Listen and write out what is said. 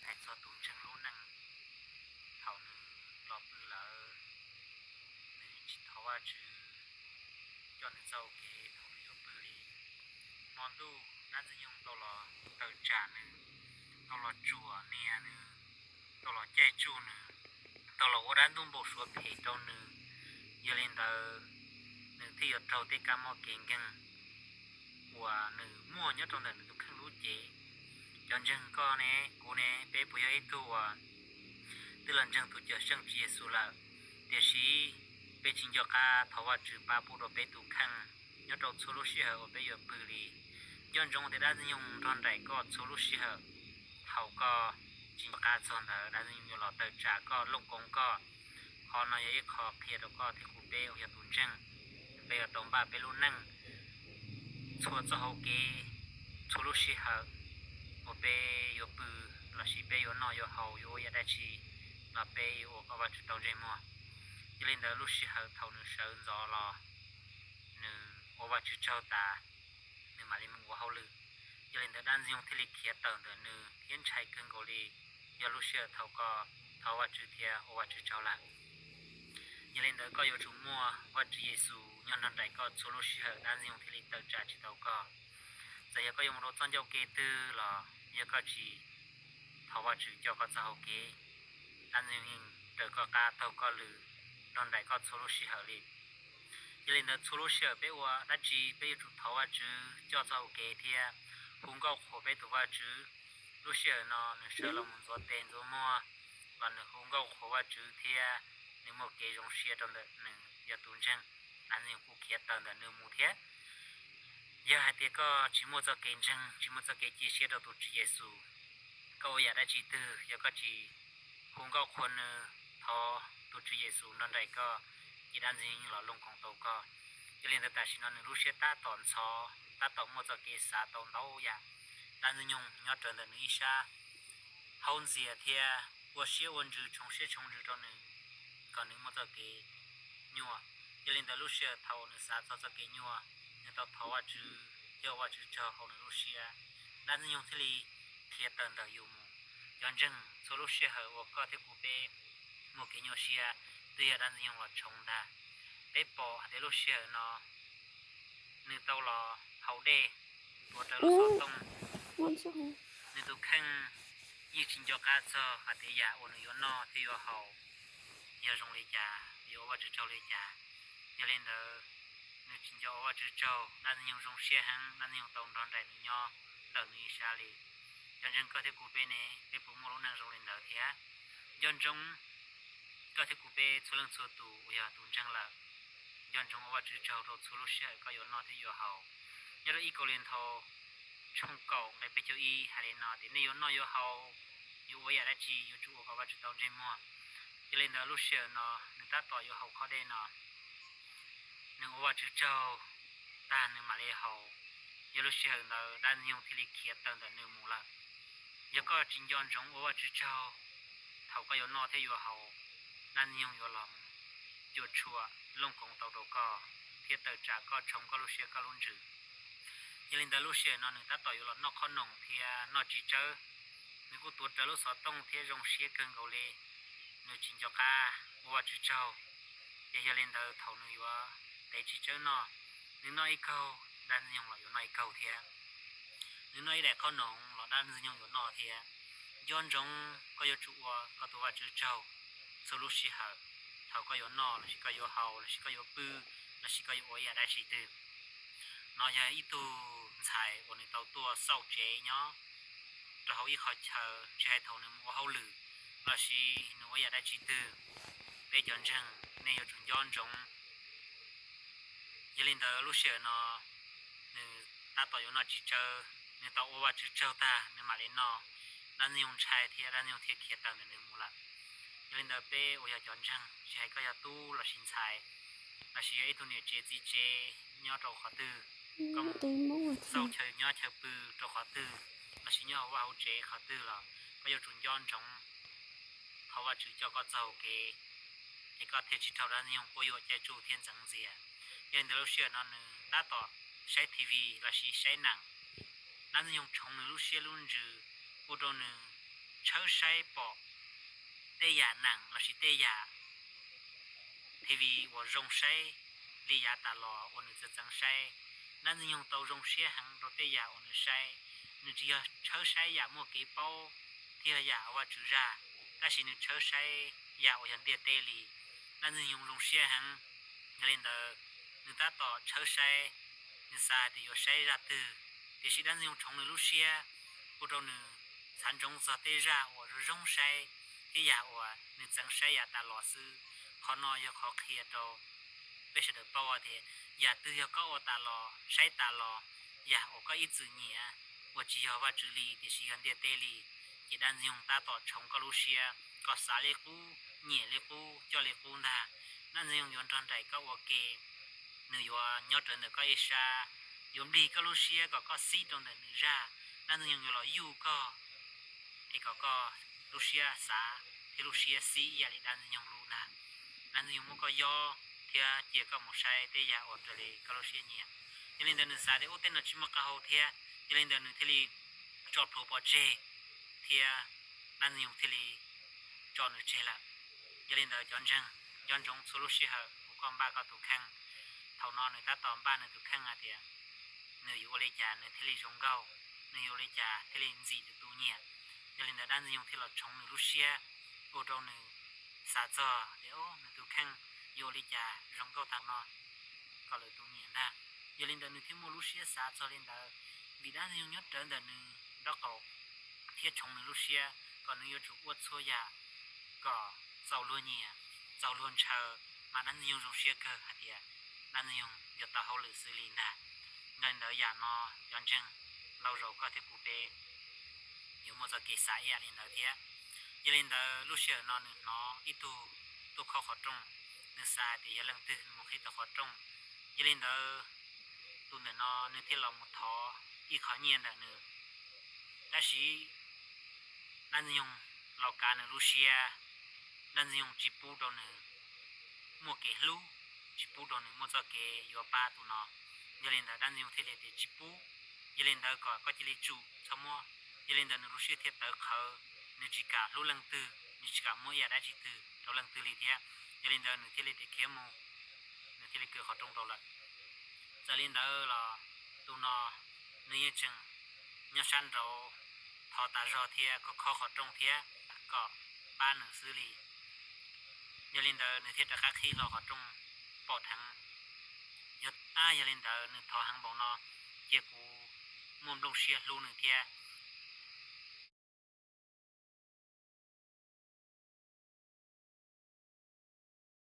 Hais txog tus ntseeg lub neej, thaum nws los pw lawm, nws tsis thov Vajtswv coj nws txoj hau kev thaum nws yuav pw li. Hmo ntuj dab ntxwg nyoog tau los tawm tsam nws, tau los tsuam nias nws, tau los caij tsuj nws, tau los ua dab ntub npau suav phem rau nws. Yog li ntawd, nws thiaj yuav raug tej kab mob kev nkeeg uas nws muaj nyob rau ntawm nws tus kheej lub cev. Cov ntseeg, koj ne, kuv ne, peb puas yog ib tug uas twb los ntseeg tus Cawm Seej Tswv Yexus lawm, tiam sis peb tsis nco qab thov Vajtswv pab pub rau peb tus kheej nyob rau txhua lub sij hawm uas peb yuav pw li? Nco ntsoov tias dab ntxwg nyoog nrog nraim koj txhua lub sij hawm. Thaum koj tsis nco qab txog ntawd, dab ntxwg nyoog yuav los tawm tsam koj, looj koov koj. Qhov no yog ib qho qhia rau koj thiab kuv peb uas yog tus ntseeg, peb yuav tau npaj peb lub neej txhua txoj hau kev, txhua lub sij hawm uas peb yuav pw lossis peb yuav noj yuav haus, yuav ua yam dab tsi los peb yuav ua kom Vajtswv tau ntsej muag. Yog li ntawd, lub sij hawm thaum nws sawv ntxov los, nws ua Vajtswv tsaug tas, nws mam li mus ua hauj lwm. Yog li ntawd, dab ntxwg nyoog thiaj li khiav tawm ntawm nws thiab ntshai kawg nkaus li. Yog lub sij hawm thaum koj thov Vajtswv thiab ua Vajtswv tsaug lawm. Yog li ntawd, koj yuav tsum muaj Vajtswv Yexus nyob nrog nraim koj txhua lub sij hawm, dab ntxwg nyoog thiaj li tawm tsam tsis tau koj. Txawm yog koj yuav mus rau txoj ncauj kev twg los, yog koj tsis thov Vajtswv coj koj txoj hau kev, dab ntxwg nyoog yeej raws koj qab taug koj lw, nrog nraim koj txhua lub sij hawm li. Yog li ntawd, txhua lub sij hawm peb ua dab tsi, peb yuav tsum thov Vajtswv coj txoj hau kev thiab hu nkauj qhuas peb tus Vajtswv. Lub sij hawm no nws sawv los mus ntxuav tes ntxuav muag los nws hu nkauj qhuas Vajtswv thiab nws muaj kev zoo siab rau ntawm nws yog tus ntseeg, dab ntxwg nyoog kuj khiav tawm ntawm nws mus thiab. Yog hais tias koj tsis muaj txoj kev ntseeg, tsis muaj txoj kev cia siab rau tus Tswv Yexus, koj ua yam dab tsi twg, yog koj tsis hu nkauj qhuas nws, thov tus Tswv Yexus nrog nraim koj, ces dab ntxwg nyoog los looj koov tau koj. Yog li ntawd, tam sim no nws lub siab tab tom ntxhov, tab tom muaj txoj kev xav tau ntau yam. Dab ntxwg nyoog nyob rawv ntawm nws ib sab, haub ntxias thiab ua siab ua ntsws, tshoov siab tshoov ntsws rau nws kom nws muaj txoj kev nyuaj. Yog li ntawd, lub sij hawm thaum nws xav txog txoj kev nyuaj, nws tau thov Vajtswv thiab ua Vajtswv tsaug hauv nws lub siab, dab ntxwg nyoog thiaj li khiav tawm ntawm yus mus. Cov ntseeg, txhua lub sij hawm uas koj thiab kuv peb muaj kev nyuaj siab, twb yog dab ntxwg nyoog los tshoov ntag. Peb pom hais tias lub sij hawm no nws tau los haus dej, tuav rawv lub xov tooj. Nws tus kheej yeej tsis nco qab txog hais tias yam uas nws yuav noj thiab yuav haus yog zoo li cas, yuav ua Vajtswv tsaug li cas. Yog li ntawd, nws tsis nco ua Vajtswv tsaug, dab ntxwg nyoog zoo siab heev, dab ntxwg nyoog tau nrog nraim nws nyob ntawm nws ib sab li. Cov ntseeg, koj thiab kuv peb ne, peb puas muaj lub neej zoo li ntawd thiab? Nco ntsoov, koj thiab kuv peb txhua leej txhua tus uas yog tus ntseeg lawm, nco ntsoov ua Vajtswv tsaug rau txhua lub sij hawm koj yuav noj thiab yuav haus. Nyob rau ib Kauleethaus tshooj kaum nqe peb caug ib hais li no tias, nej yuav noj yuav haus, yuav ua yam dab tsi, yuav tsum ua kom Vajtswv tau ntsej muag. Yog li ntawd, lub sij hawm no nws tab tom yuav haus khob dej no, nws ua Vajtswv tsaug tag nws mam li haus. Yog lub sij hawm ntawd dab ntxwg nyoog thiaj li khiav tawm ntawm nws mus lawm. Yog koj tsis nco ntsoov ua Vajtswv tsaug thaum koj yuav noj thiab yuav haus, dab ntxwg nyoog yuav los mus cuam tshuam looj koov tau rau koj thiab tawm tsam koj, tshoov koj lub siab koj lub ntsws. Yog li ntawd, lub sij hawm no nws tab tom yuav los noj qhob noom thiab noj txiv tsawb. Nws kuj tuav rawv lub xov tooj thiab zoo siab kawg nkaus li. Nws tsis nco qab ua Vajtswv tsaug. Ces yog li ntawd, thaum nws yuav tev txiv tsawb noj, nws noj ib kaug, dab ntxwg nyoog los yuav noj ib kaug thiab. Nws noj ib daim qhob noom los dab ntxwg nyoog yuav noj thiab. Nco ntsoov koj yuav tsum ua koj tus Vajtswv tsaug txhua lub sij hawm, thaum koj yuav noj lossis koj yuav haus lossis koj yuav pw lossis koj yuav ua ib yam dab tsi twg. No yog ib tug ntxhais uas nws tau tuaj xauj tsev nyob rau hauv ib qhov chaw, tsis hais thaum nws mus ua hauj lwm lossis nws ua yam dab tsi twg. Peb cov ntseeg, nej yuav tsum nco ntsoov. Yog li ntawd, lub sij hawm no nws tab tom yuav noj txiv tsawb, nws tau ua Vajtswv tsaug tag nws mam li noj, dab ntxwg nyoog ntshai thiab dab ntxwg nyoog thiaj khiav tawm ntawm nws mus lawm. Yog li ntawd, peb uas yog cov ntseeg, tsis hais koj yog tub lossis ntxhais, lossis yog ib tug niam tsev txiv tsev nyob rau qhov twg, koj mus xauj chaw nyob chaw pw rau qhov twg, lossis nyob hauv vaj hauv tsev qhov twg los koj yuav tsum nco ntsoov thov Vajtswv coj koj txoj hau kev, es koj thiaj tsis raug dab ntxwg nyoog quab yuam caij tsuj thiab ntxeev ntxias. Yog li ntawd, lub sij hawm no nws tab tom saib T V lossis saib neem, dab ntxwg nyoog tshoov nws lub siab lub ntsws, ua rau nws tshawb saib pom tej yam neeg lossis tej yam TV uas zoo saib li yav tas los uas nws txawv txeev saib. Dab Ntxwg Nyoog tau zoo siab heev rau tej yam uas nws saib. Nws tsis yog tshawb saib yam muaj kev paub thiab yam uas Vajtswv zaj, tab sis nws tshawb saib yam uas yog ntiaj teb li. Dab Ntxwg Nyoog zoo siab heev, yog li ntawd nws tab tom tshawb saib, nws xav tias yuav saib zaj twg, tiam sis Dab Ntxwg Nyoog tshoov nws lub siab, ua rau nws xav ntsoov txog tej zaj uas zoo zoo saib thiab yam uas nws txeev saib yav tas los xwb. Qhov no yog qhov qhia rau peb sawv daws paub tias yam twg yog koj ua tas los, saib tas los, yam uas koj ib txwm nyiam, uas tsis yog Vajtswv li tiam sis yog ntiaj teb li, ces Dab Ntxwg Nyoog tab tom tshoov koj lub siab, koj xav li qub, nyiam li qub, coj li qub ntag. Dab Ntxwg Nyoog yuav nrog nraim koj ua ke, nws yuav nyob rawv ntawm koj ib sab, yuav nplig koj lub siab kom koj xib rau ntawm nws zaj. Dab Ntxwg Nyoog yuav los yuj koj, es kom koj lub siab xav thiab lub siab xib ib yam li Dab Ntxwg Nyoog lub ntag. Dab Ntxwg Nyoog muab koj yob thiab cia koj mus saib tej yam uas raws li koj lub siab nyiam. Yog li ntawd nws xav tias ub, tej no tsis muaj qab hau thiab, yog li ntawd nws thiaj li tso plhuav pov tseg, thiab Dab Ntxwg Nyoog thiaj li tso nws tseg lawm. Yog li ntawd cov ntseeg, nco ntsoov txhua lub sij hawm uas koj npaj koj tus kheej. Thaum no nws tab tom npaj nws tus kheej hais tias nws yuav ua li cas nws thiaj li zoo nkauj, nws yuav ua li cas thiaj li ntxim nws tus nyiam. Yog li ntawd Dab Ntxwg Nyoog thiaj los tshoov nws lub siab, ua rau nws xav txog tias nws tus kheej yuav ua li cas zoo nkauj tag no kom lwm tus nyiam ntag. Yog li ntawd nws thiaj muaj lub siab xav txog li ntawd, vim Dab Ntxwg Nyoog nyob rawv ntawm nws nraub qaum thiab tshoov nws lub siab kom nws yuav tsum ua txhua yam kom txaus luag nyiam, txaus luag ntshaw, mas Dab Ntxwg Nyoog zoo siab kawg hais tias Dab Ntxwg Nyoog yuav tau hauj lwm xws li ntag. Yog li ntawd yam no cov ntseeg, ntau zaus koj thiab kuv peb yuav muaj txoj kev xav ib yam li ntawd thiab. Yog li ntawd lub sij hawm no nws hnov ib tug tuaj kho qhov rooj, nws xav hais tias yog leej twg mus qhib tau qhov rooj. Yog li ntawd tus ntawm no nws thiaj los mus thov ib qho nyiaj ntawm nws. Tab sis Dab Ntxwg Nyoog los kav nws lub siab, Dab Ntxwg Nyoog tsis pub rau nws muaj kev hlub, tsis pub rau nws muaj txoj kev yuav pab tus no. Yog li ntawd Dab Ntxwg Nyoog thiaj li tias tsis pub, yog li ntawd kom koj cia li tsum txhob muab. Yog li ntawd nws lub siab thiaj tawv qhawv, nws tsis kam hlub leej twg, nws tsis kam muab ib yam dab tsi twg rau leej twg li thiab. Yog li ntawd nws thiaj li tias khiav mus, nws thiaj li kaw qhov rooj rau lawm. Txawm li ntawd los tus no nws yeej tseem nyob sab nraud thov tas zog thiab kho kho qhov rooj thiab kom pab nws xwb li. Yog li ntawd nws thiaj rov qab qhib hlo qhov rooj pom dheev, yog, ab, yog li ntawd nws thov heev npaum no, cia kuv muaj nplooj siab hlub nws thiab.